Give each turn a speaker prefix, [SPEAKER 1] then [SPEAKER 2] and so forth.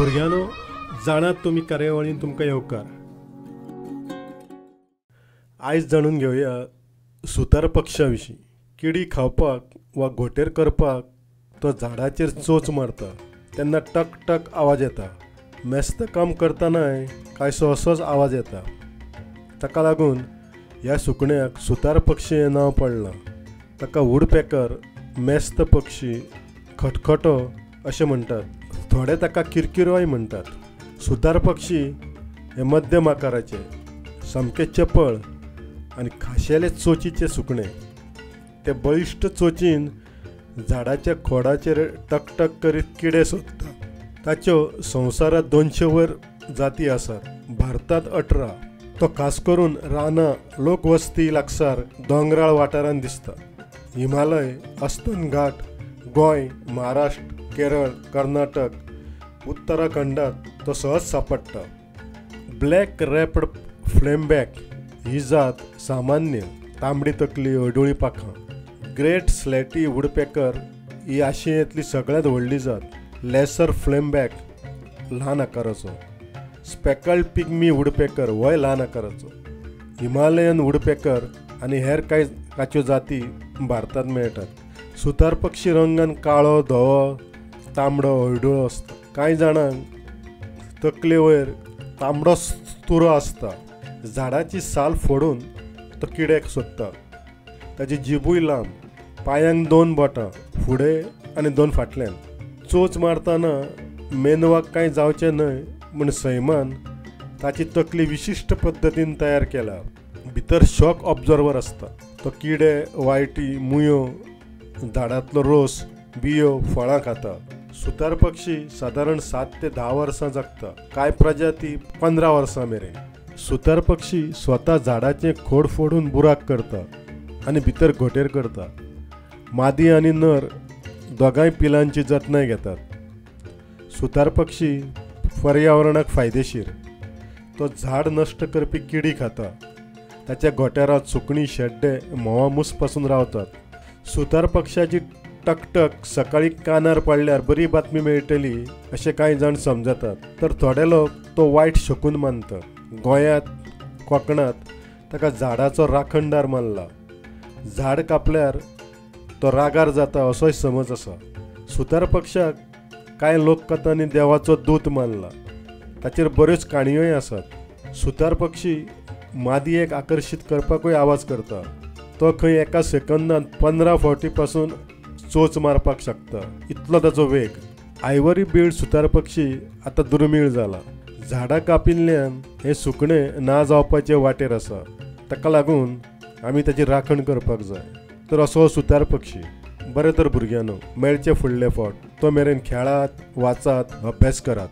[SPEAKER 1] भुरग्यांनो, जाणात तुमी कार्यावळीन तुमकां येवकार. आयज जाणून घेवया सुतार पक्षा विशीं. किडी खावपाक वा घोंटेर करपाक तो झाडाचेर चोंच मारता तेन्ना टक टक आवाज येता. मेस्त काम करतनाय कांयसो असोच आवाज येता. ताका लागून ह्या सुकण्याक सुतार पक्षी हें नांव पडलां. ताका वुडपॅकर, मेस्त पक्षी, खटखटो अशें म्हणटात. थोडे ताका किरकिरोय म्हणटात. सुतार पक्षी हे मध्यम आकाराचे, सामके चपळ आनी खाशेले चोंचीचे सुकणें. ते बळिश्ट चोंचीन झाडाच्या खोडाचेर टकटक करीत किडे सोदता. ताच्यो संवसारांत 200 वयर जाती आसात. भारतांत 18. तो खास करून रानां, लोकवस्ती लागसार दोंगराळ वाठारांत दिसता. हिमालय, अस्तंत घाट, गोंय, महाराष्ट्र, केरळ, कर्नाटक, उत्तराखंडात तो सहज सांपडटा. ब्लॅक रॅप्ड फ्लेमबॅक ही जात सामान्य, तांबडी तकली, हळडुळी पाखां. ग्रेट स्लॅटी वुडपॅकर ही आशियेंतली सगळ्यांत व्हडली जात. लेसर फ्लेमबॅक ल्हान आकाराचो. स्पॅकल्ड पिग्मी वुडपॅकर होय ल्हान आकाराचो. हिमालयन वुडपॅकर आनी हेर कांय ताच्यो जाती भारतांत मेळटात. सुतार पक्षी रंगान काळो, धवो, तांबडो, हळडुळो आसता. कांय जाणांक तकले वयर तांबडो तुरो आसता. झाडाची साल फोडून तो किड्याक सोदता. ताची जिबूय लांब, पांयांक 2 बोटां फुडें आनी 2 फाटल्यान. चोंच मारतना मेंदवाक कांय जावचें न्हय म्हूण सैमान ताची तकली विशिश्ट पद्दतीन तयार केला. भितर शॉक ऑब्जर्वर आसता. तो किडे, वायटी, मुयो, झाडांतलो रोस, बियो, फळां खाता. सुतार पक्षी सादारण 7 ते 10 वर्सां जगता. कांय प्रजाती 15 वर्सां मेरेन. सुतार पक्षी स्वता झाडाचें खोड फोडून बुराक करता आनी भितर घोंटेर करता. मादी आनी नर दोगांय पिलांची जतनाय घेतात. सुतार पक्षी पर्यावरणाक फायदेशीर. तो झाड नश्ट करपी किडी खाता. ताच्या घोंटेरांत सुकणीं, शेड्डे, म्होंवा मूस पासून रावतात. सुतार पक्षाची टकटक सकाळीं कानार पडल्यार बरी बातमी मेळटली अशें कांय जाण समजतात, तर थोडे लोक तो वायट शकून मानतात. गोंयांत, कोंकणांत ताका झाडाचो राखणदार मानला. झाड कापल्यार तो रागार जाता असोय समज आसा. सुतार पक्षाक कांय लोककथांनी देवाचो दूत मानला. ताचेर बऱ्योच काणयोय आसात. सुतार पक्षी मादयेक आकर्शीत करपाकूय आवाज करता. तो खंय एका सेकंदांत 15 फावटी पासून चोंच मारपाक शकता, इतलो ताचो वेग. आयवरी बिल्ड सुतार पक्षी आतां दुर्मीळ जाला. झाडां कापिल्ल्यान हें सुकणें ना जावपाचे वाटेर आसा. ताका लागून आमी ताची राखण करपाक जाय. तर असो सुतार पक्षी. बरें तर भुरग्यांनो, मेळचे फुडले फावट. तो मेरेन खेळात, वाचात, अभ्यास करात.